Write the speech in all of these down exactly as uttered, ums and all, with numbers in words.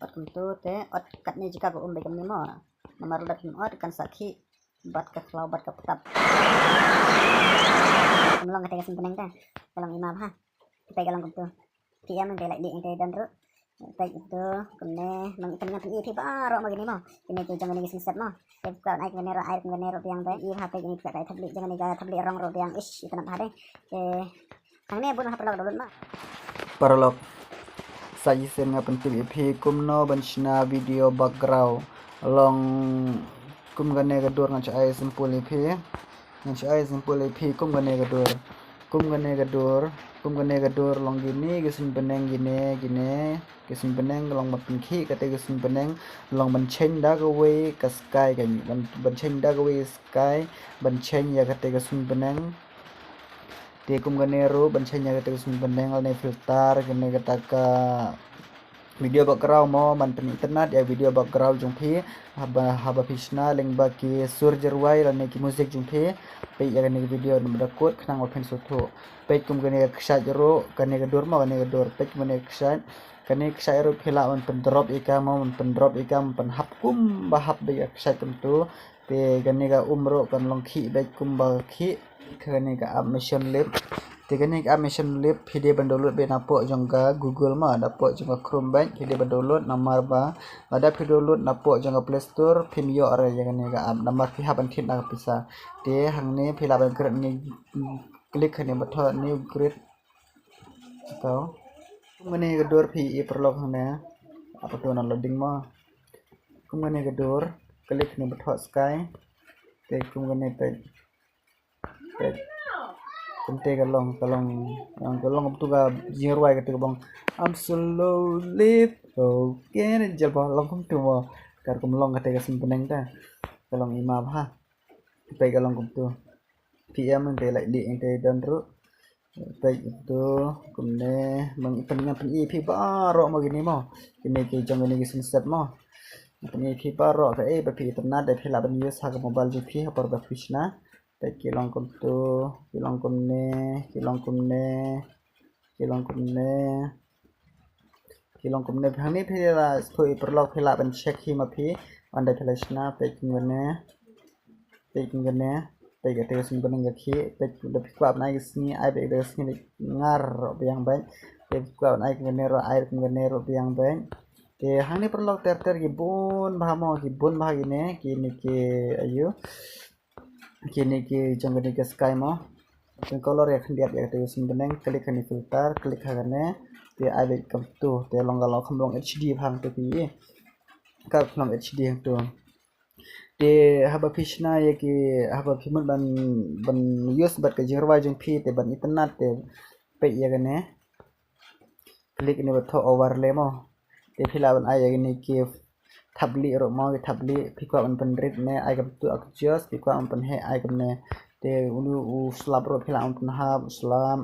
Ot kumtu te, ot katne jaka ka um bad kumne mo. Namar lada phim ot kan sa khih bad ka khlaw bad ka ptap. Kam long kata ka suiñ bneng te. Ka long i ma bha. Te ka long kumtu. Phi em te lait dih te don ruh. Te itu kumne mang itam ngan phi baroh ma kine mo. Kine ki jong kine ki suiñ set mo. Te ka ai kine ruh ai kine ruh biang te i bha te kine ka thapli jong kine ka thapli rong ruh biang ish itam bha de. Te Hangne bun ha paralok download ma. Paralok. Sa shisien nga pyntip ïa phi kumno ban shna video background. Long kum kane ka dur ngan sa ai simple ïa phi. Ngan sa ai simple ïa phi kum kane ka dur. Kum kane ka dur. Kum kane ka dur long kine ki suiñ bneng kine kine. Ki suiñ bneng long ban pynkhih kata ki suiñ bneng long ban change da kawei ka sky ka ban ban change da kawei sky ban change ïa kata ki suiñ bneng. Te kum kane ruh ban change ïa kata ka suiñ bneng lane filter kane kata ka video background mo ban pyn internet ïa video background jong phi haba haba phi shna lyngba ki sur jyrwai lane ki music jong phi. Peit ïa kane ka video na da kut khnang ba phin sngewthuh. Peit kum kane ka kshaid ruh kane ka dur mo kane ka dur peit kum kane ka kshaid. Kane ka kshaid ruh phi lah ban pyndrop ïa ka mo ban pyndrop ïa ka ban pynhap kumba hap bad ka kshaid kumtu. Te kane ka um ruh kan long khih bad kumba khih. Kane ka app Motion Lab. Te kane ka app Motion Lab phi dei ban download bad napoh jong ka Google ma napoh jong ka Chrome bad phi dei ban download namar ba lada phi download napoh jong ka Play Store phim ïoh re ïa kane ka app namar phi hap ban thied da ka pisa. Te hangne phi lah ban create ne click hangne ba thoh new create. Tau. Kum kane ka dur phi i paralok hangne. Apa tu na loading mo. Kum kane ka dur klik hangne ba thoh sky. Te kum kane peit. Peit. Kumte ka long ka long ka long kumtu ka jingrwai kata ka bong. I'm slowly broken jel ba long kumtu mo. Kar kum long kata ka suiñ bneng ta. Ka long i ma bha. Peit ka long kumtu. Phi em te lait dih te don ruh. Peit tu kumne mang pyn ngan pyni phi baroh ma kine mo. Kine ki jong kine ki suiñ set mo. Ngan pyni phi baroh kaei ba phi internet da phi lah ban use ha ka mobile jong phi ha por ba phi shna. Peit ki long kumtu, ki long kumne, ki long kumne, ki long kumne. Ki long kumne hangne phi la sngewthuh i paralok phi lah ban check hi ma phi. Ynda phi la shna peit kum kane. Peit kum kane. Peit kata ka suiñ bneng ka khih. Peit da phi kwah ban ai ka sngi ai bad kata ka sngi ngar ruh biang bad. Peit phi kwah ban ai kum kane ruh ai kum kane ruh biang bad. Te hangne paralok ter ter ki bun bha mo ki bun bha kine kine ki ayu. Kine ki jong kane ka sky mo. Jong color ïa khyndiat ïa kata ka suiñ bneng klik kane filter klik ha kane. Te ai bad kumtu te long ka long kham long H D bha tu phi. Ka long H D tu. Te haba phi shna ïa ki haba phi mut ban ban use bad ka jingrwai jong phi te ban internet te peit ïa kane. Klik ne ba thoh overlay mo. Te phi lah ban ai ïa kine ki thapli ruh mo ki thapli phi kwah ban pynrit ne ai kumtu adjust phi kwah ban pynheh ai kumne. Te uni u slap ruh phi lah ban pynhap slap.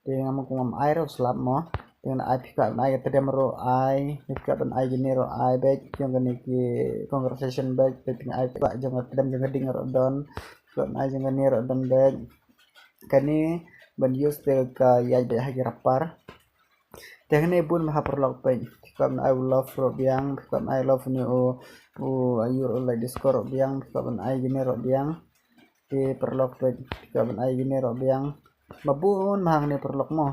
Te ngam kum ngam ai ruh slap mo. Te ngan ai phi kwah ban ai ka tdem ruh ai phi kwah ban ai kine ruh ai bad jong kane ki conversation bad te phi ai kwah jong ka tdem jong ka ding ruh don. Kwah ban ai jong kane ruh don bad. Kane ban use te ka ïaid bad ha ki rapper. Te hangne bun bha paralok peit. Phi kwah ban ai u love ruh biang, phi kwah ban ai love ne u u ayu ruh like disco ruh biang, phi kwah ban ai kine ruh biang. Te paralok peit, phi kwah ban ai kine ruh biang. Ma bun bha hangne paralok mo.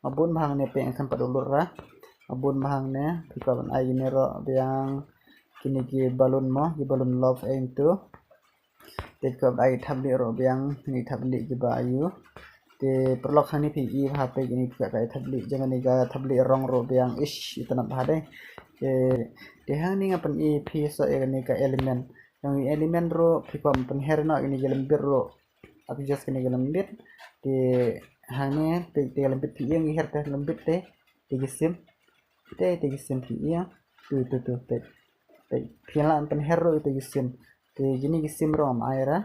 Ma bun bha hangne peit ngan khan pat download ra. Ma bun bha hangne, phi kwah ban ai kine ruh biang. Kine ki balloon mo, ki balloon love ei tu. Te kwah ban ai thapli ruh biang, ni thapli kiba ayu. Te paralok hangne phi i bha peit kine ki ka thapli, jong kane ka thapli rong ruh biang, ish, itynnad bha de. Te te hangne nga pyni phi soh ïa kane ka element. Jong i element ruh phi kwah ban pynher noh kine ki lynti ruh. Adjust kine ki lynti. Te hangne te te lynti phi ïeng her te lynti te te ki sim. Te te ki sim phi ïeng. Tu tu tu te. Te phi lah ban pynher ruh te ki sim. Te kine ki sim ruh ngam ai ra.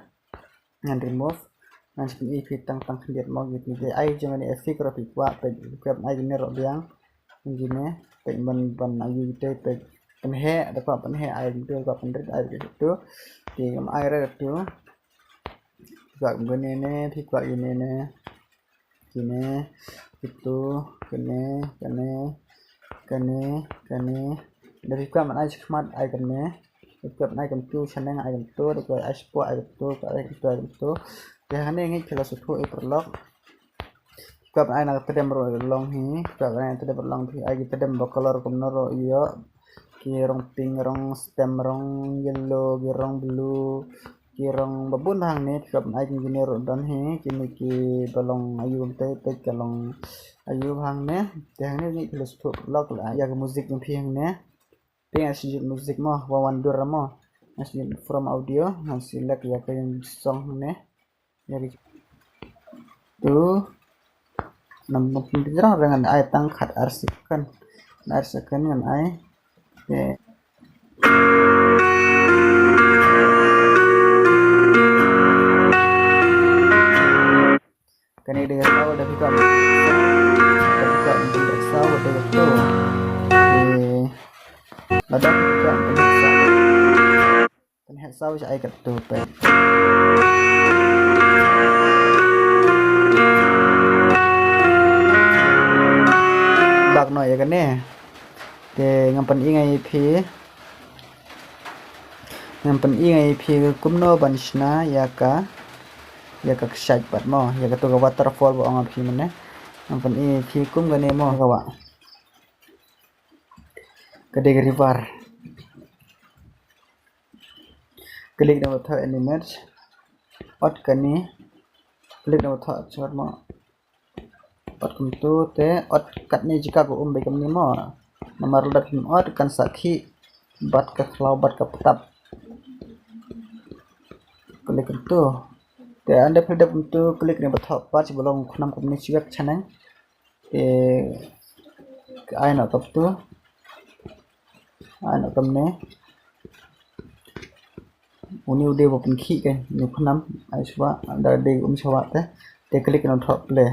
Ngan remove. Ngan sa pyni phi tang tang khyndiat mo kine ki ai jong kane effect ruh phi kwah peit phi kwah ban ai kine ruh biang. Kine peit ban ban ai kite peit pynheh da kwah pynheh ai kite kwah pynrit ai kite tu. Te ngam ai ra tu. Phi kwah kine ne phi kwah kine ne. Kine kitu kine kane kane kane Da phi kwah ban ai shakhmat ai kumne. Da phi kwah ban ai kumtu shaneng ai kumtu, da phi kwah ai shapoh ai kumtu, kwah ai kumtu ai kumtu. Te hangne ngeit phi la sngewthuh i paralok. Phi kwah ban ai na ka tdem ruh long hi, phi kwah ban ai na ka tdem ruh long hi, ai ki tdem ba color kumno ruh ïoh. Ki rong pink, rong stem, rong yellow, ki rong blue, ki rong ba bun hangne, phi kwah ban ai kine ruh don hi, kine ki ba long aïu te, te ka long aïu hangne. Te hangne ngeit phi la sngewthuh paralok la ïa ka music jong phi hangne. Te nga shu music mo, wa wan dur mo. Nga shu from audio, nga select ïa ka song ne. Ïa ka tu. Nam pun pun ngan ai tang khat ar second. Ar second ngan ai. Te kane dei ka saw, da phi kwah, da phi kwah ban pynrek saw, da phi kwah. Eh, lada phi kwah ban pynrek saw, pynrek saw sha ai katto peit. Bak noh ïa kane. Te ngam pyn-i nga ïa phi. Ngam pyn-i nga ïa phi kumno ban shna ïa ka, ïa ka kshaid pat mo, ïa kato ka waterfall ba ong nga phi mynne. Ngam pyn-i nga ïa phi kum kane mo ka wah. Ka dei ka river. Klik na ba thoh animate. Ot kane. Klik na ba thoh short mo. Pat kumtu te ot katne jaka ka um bad kumne mo. Namar lada phim ot kan sa khih bad ka khlaw bad ka ptap. Klik kumtu. Te ynda phi dep kumtu klik ne ba thoh pat ba long khnam kumne shuwa shaneng. Te ai noh kumtu. Ai noh kumne. Uni u dei ba pynkhih ka, uni u khnam, ai shuwa, da dei um shuwa te, te klik na thoh play.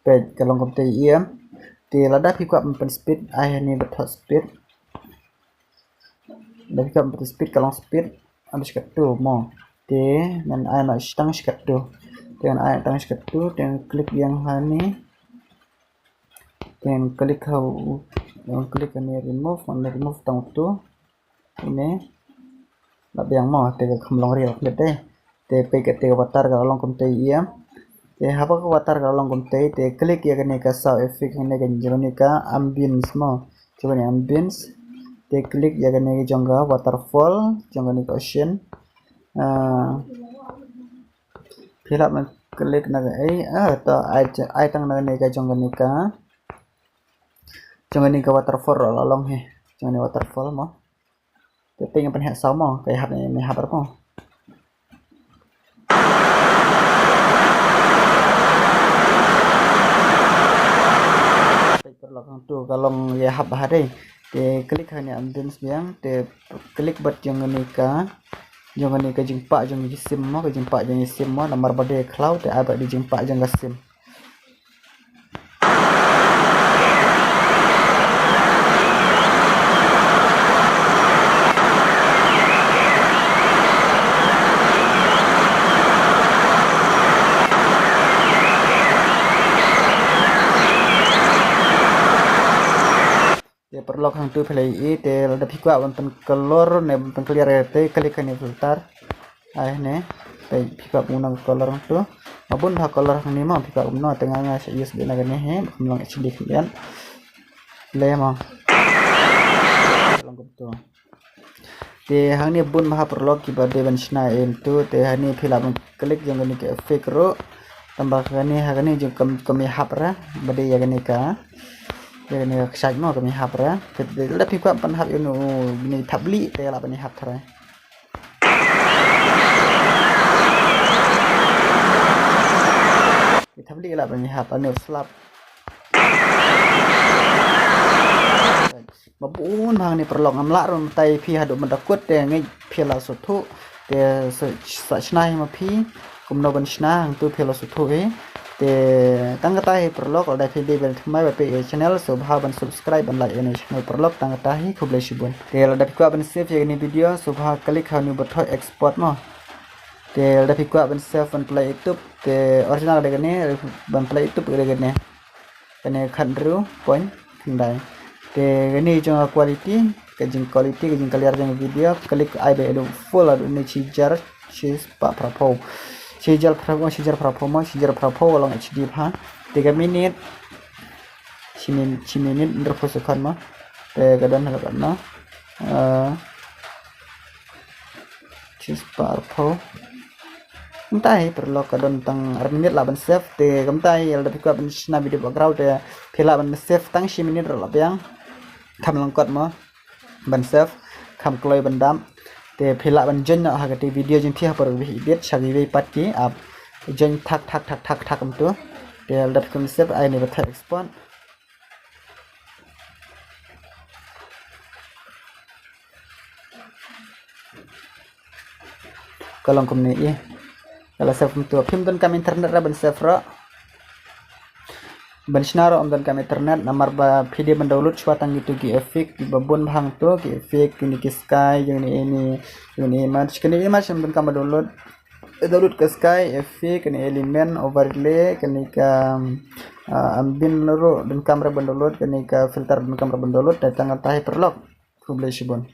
Peit ka long kumta ïa em. Te lada phi kwah ban pyn speed, ai hani ba thoh speed. Da phi kwah ban pyn speed ka long speed, abis katto mo. Te ngan ai na tang shi katto. Te ngan ai tang shi katto, te ngan klik ïa hani. Te ngan klik ha u, ngan klik hani remove, ngan remove tang tu. Ine. La biang mo, te ka kham long real klet te. Te peit ka te ka water ka long kumta ïa em. Te haba ka water ka long kumta, te klik ïa kane ka sound effect, kane ka jong kane ka ambience mo. Jong kane ambience. Te klik ïa kane ka jong ka waterfall, jong kane ka ocean. Ah, phi lah ban klik na ka ei, ah, to ai, ai tang na kane ka jong kane ka. Jong kane ka waterfall ruh la long hi. Jong kane waterfall mo. Te peit nga pynheh saw mo, ka ïahap ne ym ïahap mo. Peit paralok hangtu ka long ïahap bha dei. Te klik ha kane ambience biang, te klik bad jong kane ka, jong kane ka jingpah jong ki sim mo, ka jingpah jong ki sim mo, namar ba dei khlaw te ai bad dei jingpah jong ka sim. Te paralok hangtu phi la ïohi, te lada phi kwah ban pynklor ne ban pynclear te klik kane filter. Ai ne, te phi kwah kumno color hangtu. Ma bun bha color hangne mo, phi kwah kumno, te nga nga sa use dei na kane hi, ba kum long H D khyndiat. Le mo. Long kumtu. Te hangne bun bha paralok kiba dei ban shna ïa tu, te hangne phi lah ban klik jong kane ka effect ruh. Tangba kane ha kane jong kam, kam ïahap ra, ba dei ïa kane ka. Ïa kane ka kshaid mo kam ïahap ra. Te lada phi kwah ban hap ïa une u, une u thapblieh te lah ban ïahap tharai. Une u thapblieh lah ban ïahap, une u slap. Ba bun bha hangne paralok, ngam lah ruh ban batai phi haduh mynta kut, te ngeit phi la sngewthuh. Te sa, sa shna hi ma phi kumno ban shna hangtu phi la sngewthuh hi. Te tang kata hi paralok, lada phi dei ban thymmai ba phi ïa channel, sngewbha ban subscribe ban like ïa kane channel paralok, tang kata hi, khublei shibun. Te lada phi kwah ban save ïa kane video, sngewbha klik ha une ba thoh export mo. Te lada phi kwah ban save ban pynlait YouTube, te original dei kane, ban pynlait YouTube dei kane. Kane khathynriew point khyndai. Te kane jong ka quality, ka jing quality, ka jing clear jong video, click ai da ïa u full, haduh ne shi hajar shispah phraphew. Shi hajar phraphew, shi hajar phraphew mo, shi hajar phraphew long H D bha. Te ka minute, shi min-, shi minute hynriewphew second mo. Te ka don ha kano. Eh, shispah arphew. Mynta hi paralok ka don tang ar minit lah ban save, te kumta hi lada phi kwah ban shna video background te phi lah ban save tang shi minit ruh la biang. Kham lyngkot mo ban save, kham kloi ban dam. Te phi lah ban join noh ha kata video jong phi ha por ba phi edit sha kiwei pat ki app, join thak thak thak thak thak kumtu. Te lada phi kwah ban save ai ne ba thak export. Ka long kumne i. Ka la save kumtu. Phim donkam internet ruh ban save ruh. Ban shna ruh ym donkam internet, namar ba phi dei ban download shuwa tang kitu ki effect kiba bun bha hangtu, ki effect kine ki sky, kine ini, kine image, kine image ym donkam ban download. Download ka sky effect, kine element, overlay, kine ka, ah, ambient ruh donkam ruh ban download, kine ka filter donkam ruh ban download. Te tang kata hi paralok. Khublei shibun.